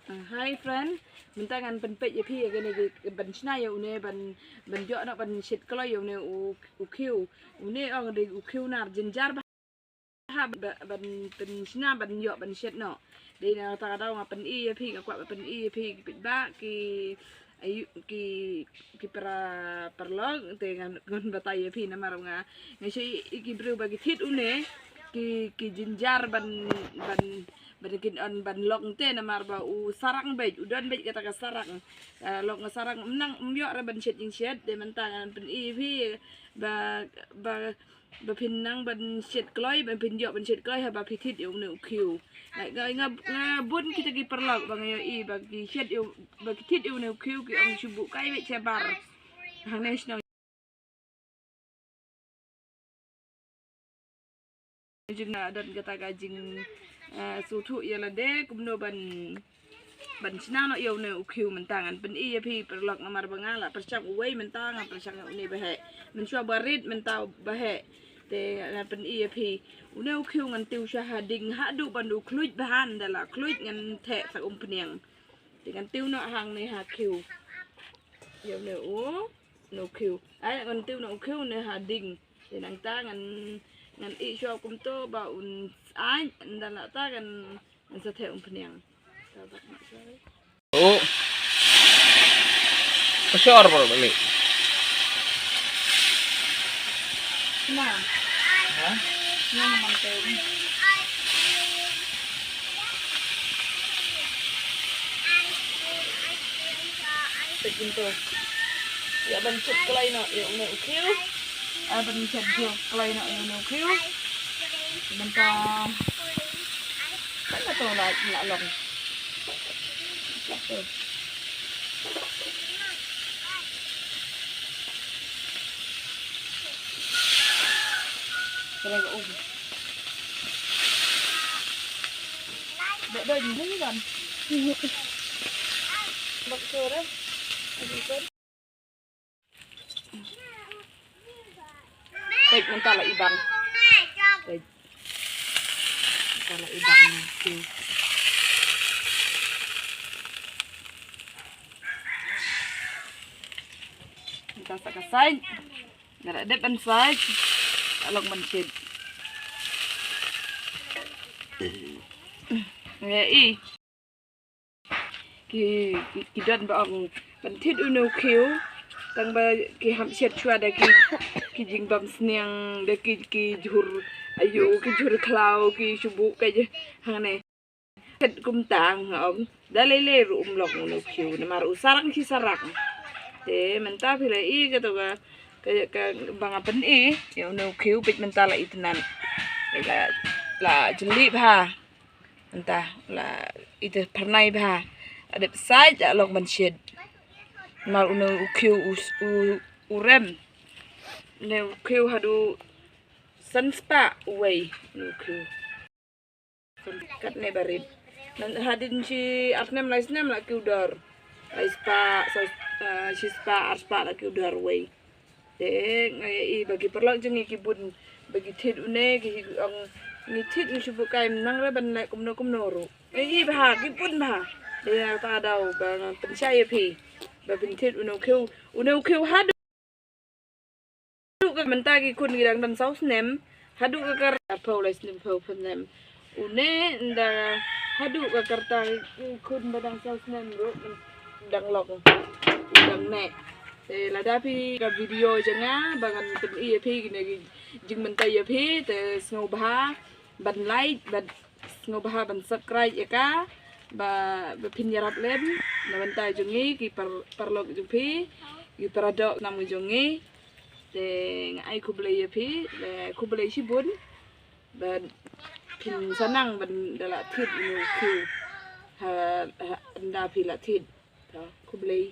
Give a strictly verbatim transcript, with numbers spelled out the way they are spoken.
Ah, hi friend, mynta ngan pynpeit ïa phi ïa kane ki ban shna ïa une ban, ban ïoh noh ban shet kloi ïa une u, u khiew. Une ong dei u khiew nar jynjar bha ban, ban pynshna ban ïoh ban shet noh. Dei na kata ka daw nga pyni ïa phi, nga kwah ban pyni ïa phi ki paidbah ki, ayu, ki, ki para paralok te ngan, ngan batai ïa phi namar nga, nga shu ïohi ki briew ba ki thied une ki, ki jynjar ban, ban, ban kin ong ban long te namar ba u sarang beit, u don beit kata ka sarang. Ah, long ka sarang, ym nang, ym ïoh re ban shet jingshet, te mynta ngan pyni ïa phi ba, ba, ba phin nang ban shet kloi, ba phin ïoh ban shet kloi haba phi thied ïa une u khiew. Nga, nga, nga, nga bun kita ki paralok ba nga ïohi ba ki shet ïa, ba ki thied ïa une u khiew ki ong shu buh kai beit shabar. Hangne shnong jong nga don kata ka jing, eh, sngewthuh ïa lade kumno ban, ban shna noh ïa une u khiew. Mynta ngan pyni ïa phi paralok namar ba nga la pyrshang uwei, mynta ngan pyrshang ïa une ba heh. Mynshuwa ba rit, mynta ba heh. Te ngan pyni ïa phi. Une u khiew ngan tiew sha ha ding haduh ban u khluid bha, ynda la khluid ngan theh sa umphniang. Te ngan tiew noh hangne ha khiew. Ïa une u, une u khiew. Ai, ngan tiew noh u khiew ne ha ding. Te nangta ngan, ngan ïeh shuwa kumto ba un sait, ynda la ta ngan, ngan sa theh umphniang. Oh. Ka shor bro balik. Na. Ha? Nga man te. Peit kumto. Ïa ban shet kloi noh ïa une u khiew. Ïa ban shet kloi noh ïa une u khiew. Mynta. Kan ka to la, la long. Ka to. Ka long ka um. Dek doi ni kan. Bak sore. Peit mynta la ibang. Peit. Mynta la ibang. Mynta sa ka sait. Nga la dep ban sait. Ka long ban shet. Ngi i. Ki, ki, ki don ba ong ban thied une u khiew. Tang ba ki hap shet shuwa da ki, ki jingbam sniang, da ki, ki jhur ayu, ki jhur khlaw, ki shu buh ka hangne. Shet kumta nga ong. Da lei lei ruh um long une u khiew namar u sarang shi sarang. Te mynta phi la i kato ka, ka, kaba nga pyni ïa une u khiew, peit mynta la itynnad. La, la jylliew bha. Mynta la itynnad bha. Dep sait la long ban shet. Namar une u khiew u, u, u rem. Une u khiew haduh san spah uwei une u khiew. Katne barit. Hadien shi ar snem lai snem la kiew dor. Lai spah, sa, eh, shi spah, ar spah la kiew dor uwei. Te nga i ba ki paralok jong ngi ki bun ba ki thied une, ki ong ngi thied ngi shu buh kai, ym nang re ban leh kumno kumno ruh. Nga i bha, ki bun bha. Te nga ta daw ba nga pynshai ïa phi ba phin thied une u khiew, une u khiew haduh. Haduh ka mynta ki khun ki dang don saw snem, haduh ka kar arphew lai snem, phew snem. Une ynda haduh ka kyrta ki khun ba dang saw snem ruh dang long, dang neh. Te lada phi ka video jong nga ba ngan pyni ïa phi kine ki jingmyntoi ïa phi, te sngewbha ban like, ban sngewbha ban subscribe ïa ka ba, ba phin ïarap lem na bynta jong ngi ki par, paralok jong phi, ki paradoh nam jong ngi. Te nga ai khublei ïa phi, le khublei shibun. Ba phin sa nang ban da la thied une u khiew ha, ha ynda phi la thied. To khublei.